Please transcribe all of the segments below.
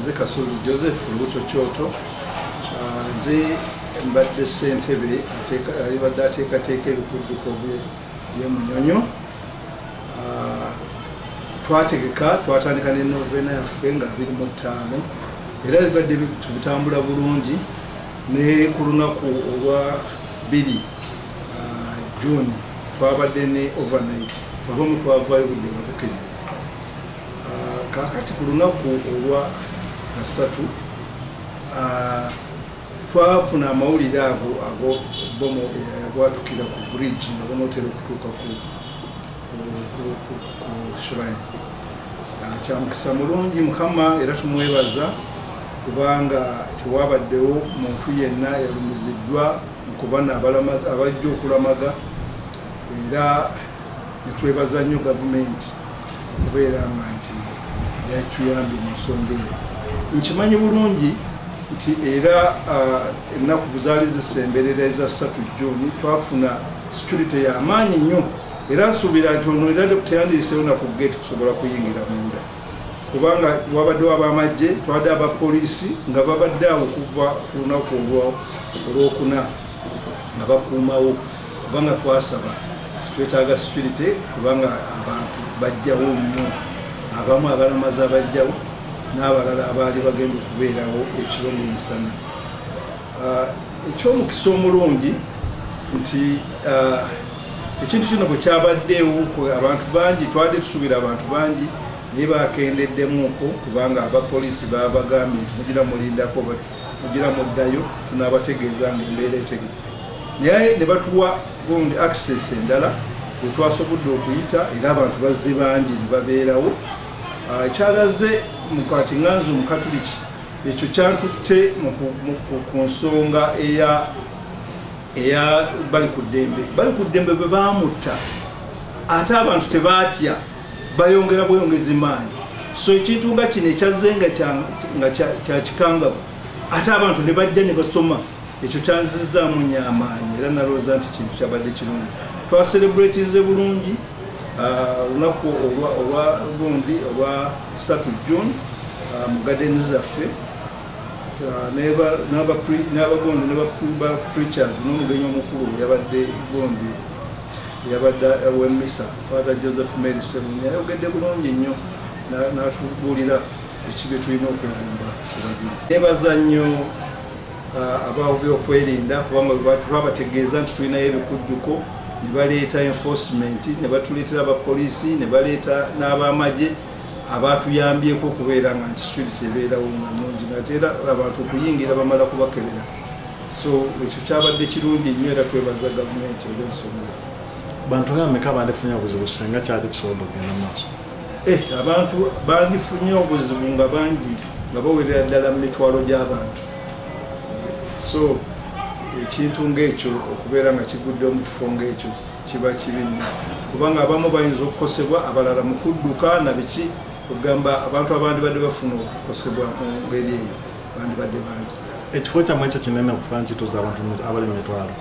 Nze Kasozi Joseph Lubuto Kyoto, nze mbadde ssentebe alibadde ateekateeka ebikujjuko by'e Munyonyo. Twategeka, twatandika ne novena yaffe nga 25, era bibadde tubitambula bulungi. Ne ku lunaku olwa 2 June twabadde ne overnight, abamu twavaayo budde nga bukedde. Kaakati ku lunaku olwa 3 twafuna amawulire ago ago bomu yabwatukira ku bridge nga banootera okutuuka ku shrine. Kyamukisa mulungi Mukama, era tumwebaza kubanga tewabaddewo muntu yenna yalumiziddwa mu abalamazi abajja okulamaga, era netwebaza nnyo gavumenti okubeera nga nti yatuyambye mu nsonga eyo. Nkimanyi bulungi nti era ennaku zaali zisemberera eza 3 June twafuna security y'amaanyi nnyo, era nsuubira nti ono era teyandiyiseewo na ku gate kusobola kuyingira munda, kubanga wabaddewo ab'amagye, twabadde abapoliisi nga babadde awo okuva ku lunaku olwokuna nga bakuumawo, kubanga twasaba twetaaga security, kubanga abantu bajjawo nnyo, abamu abalamazi abajjawo n'abalala abaali bagenda okubeerawo ekiro n'emisana. Ekyomukisa omulungi nti ekintu kino bwe kyabaddewo abantu bangi, twadde tusuubira abantu bangi, naye bakendeddemukko kubanga abapoliisi babagambye nti mugira mulindako, mugira muddayo, tunaabategeeza nga embeera etegedde. Naye ne batuwa gundi access endala bwe twasobodde okuyita, era abantu bazze bangi ne babeerawo. Ekyalaze mukati nga nze Omukatuliki, ekyo kyantutte ku nsonga eya bali ku ddembe. Bali ku ddembe bwe baamutta, ate abantu tebaatya, bayongera bweyongezi maanyi. So ekintu nga kino ekyazze nga kyakikangabu, ate abantu ne bajja ne basoma, ekyo kyanzizaamu nnyo amaanyi, era nalowooza nti kintu kyabadde kirungi. Twacelebratinze bulungi olunaku olwa gundi olwa 3 June mu gardens zaffe, n'abagondi ne ba preachers n'omugenyi omukulu yabadde gundi yabadde w'emmisa Father Joseph Mary Ssebunya, yayogedde bulungi nnyo n'atubuulira ekibi tulina okwegomba ku bajulizi. Neebaza nnyo ab'ebyokwerinda kubanga twabategeeza nti tulinayo ebikujjuko, ne baleeta enforcement, ne batuleetera abapoliisi, ne baleeta n'abamagye abatuyambyeko okubeera nga nti security ebeerawo nga nnungi, ate era abantu okuyingira bamala kubakebera. So ekyo kyabadde kirungi nnyo, era twebaza gavumenti olw'ensonga eyo. Bantu nga bameka bandifunye obuzibu singa kyali kisobola okugenda mu maaso? Abantu bandifunye obuzibu nga bangi, nga bawerera ddala mu mitwalo gy'abantu. So ekintu ng'ekyo okubeera nga kiguddewo mu kifo ng'ekyo kiba kibi nnyo, kubanga abamu bayinza okukosebwa, abalala mu kudduka na biki, okugamba abantu abandibadde bafuna okukosebwa mu ngeri eyo bandibadde bangi ddala. Ekifo kyammwe ekyo kinene okufa nkituuza abantu abali mu mitwalo?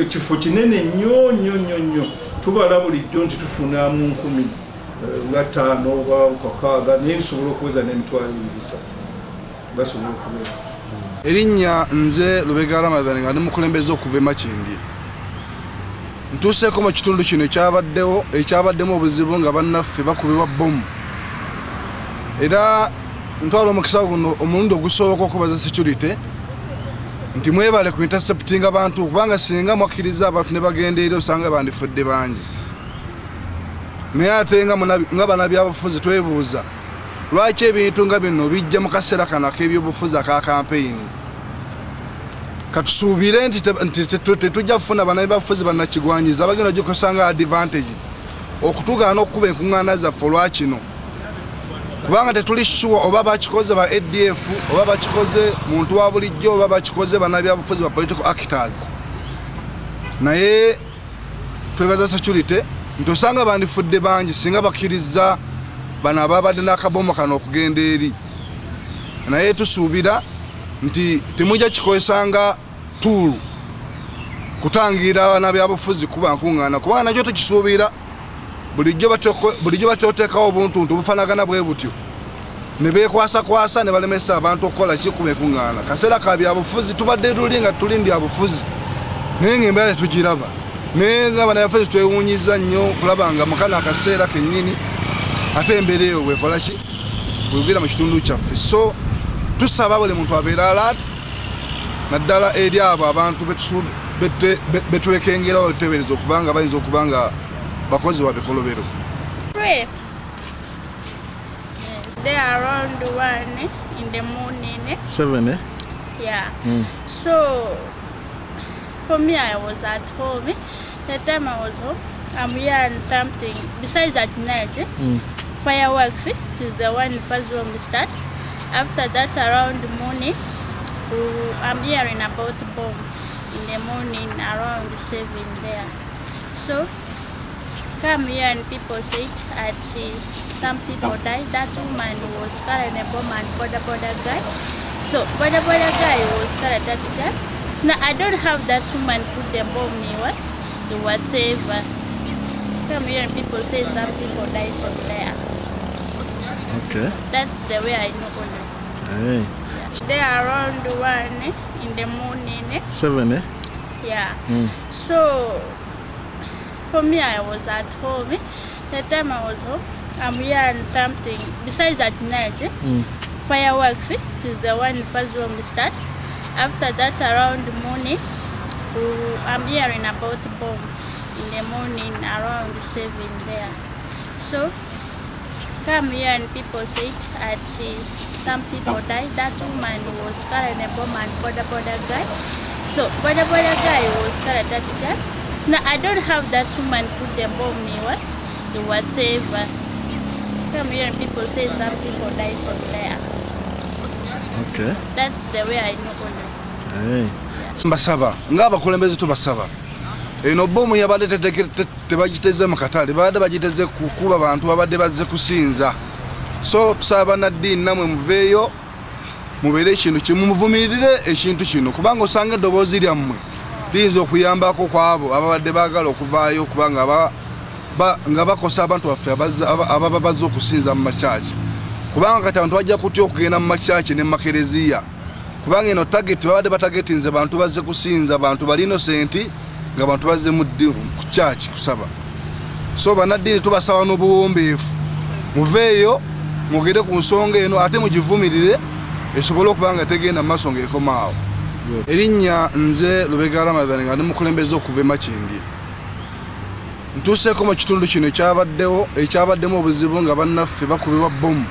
Ekifo kinene nnyo nnyo nnyo nnyo, tubala bulijjo nti tufuna mu 5,000 oba 6,000, naye bisobola okuweza n'emitwalo 2-3 basobola okubeera. Erinnya nze Lubega Ramadhan, nga ndi mukulembeze okuva e Makindye. Ntuuseeko mu kitundu kino ekyabaddewo ekyabaddemu obuzibu nga bannaffe bakubibwa bbomu, era ntwala omukisa guno omulundi ogusooka okubaza security nti mwebale ku intercepting abantu, kubanga singa mwakkiriza abantu ne bagenda eri osanga bandifudde bangi. Naye ate nga bannabyabufuzi twebuuza lwaki ebintu nga bino bijja mu kaseera kano ak'ebyobufuzi aka kampeyini. Katusuubire nti tetujja kufuna bannabyabufuzi bannakigwanyiza abagenda ogikozesa nga advantage okutugaana okukuba enkuŋŋaana zaffe olwa kino, kubanga tetuli sure oba bakikoze ba ADF oba bakikoze muntu wa bulijjo oba bakikoze bannabyabufuzi ba political actors. Naye twebaza security nti osanga bandifudde bangi singa bakkiriza bano ababadde n'akabomo kano okugenda eri. Naye tusuubira nti temujja kikozesanga tool kutangira bannabyabufuzi kuba nkuŋŋaana, kubanga nakyo tukisuubira bulijjo bateekawo obuntuntu obufaanagana bwe butyo, Ne beekwasakwasa ne balemesa abantu okukola kikuba enkuŋŋaana. Kaseera ka byabufuzi, tubadde tuli nga tuli mu byabufuzi, naye ng'embeera tetugiraba. Naye nga bannabyabufuzi twewuunyiza nnyo okulaba nga mukano akaseera kennyini ate embeera eyo bwekola ki, bwegwira mu kitundu kyaffe. So tusaba buli muntu abeere alert, naddala eri abo abantu betwekengera oba betuteebereza okubanga bayinza okuba nga bakozi ba bikolobero. Pray. Yes, they are around 1 in the morning. 7, eh? Yeah. So for me, I was at home. The time I was home, I'm hearing something. Besides that night, fireworks is the one first one we start. After that, around the morning, I'm hearing about bomb in the morning around 7 there. So come here and people said at some people died. That woman was carrying a bomb and border guy. So border guy was carrying that guy. Now I don't have that woman put the bomb in whatever. Come here and people say some people died from there. Okay. That's the way I know only. Hey. Yeah. They are around 1 in the morning. 7, eh? Yeah. So for me, I was at home. The time I was home, I'm hearing something. Besides that night, fireworks is the one first one we start. After that, around the morning, I'm hearing about bomb in the morning around 7 there. So come here and people said at some people died. That woman was carrying a bomb and border guy. So border guy was carrying that guy. Now I don't have that woman put the bomb in whatever. Come here and people say some people died from there. Okay. That's the way I know only. Hey. Mbasaba ng'abakulembeze tubasaba eno bomu yabadde tebagiteze mu katale, babadde bagiteze kukuba bantu babadde bazze kusinza. So tusaba bannaddiini nammwe muveeyo mubeere ekintu kimu, muvumirire ekintu kino, kubanga osanga eddoboozi lyammwe liyinza okuyambako ku abo ababadde baagala okuvaayo kubanga nga bakosa abantu baffe ababa bazze okusinza mu makyaki. Kubanga kati abantu bajja kutya okugenda mu makyaki ne mu makereziya, kubanga eno target babadde batagetinze bantu bazze kusinza, bantu bali innocent nga bantu bazze mu ku church kusaba. So bannaddiini tubasaba n'obuwombeefu muveeyo mwogere ku nsonga eno ate mugivumirire esobole okuba nga tegenda mu maaso ng'ekomaawo. Erinnya nze Lubega Ramadhan nga ndi mukulembeze okuva e Makindye. Ntuuseeko mu kitundu kino ekyabaddemu obuzibu nga bannaffe bakubibwa bbomu.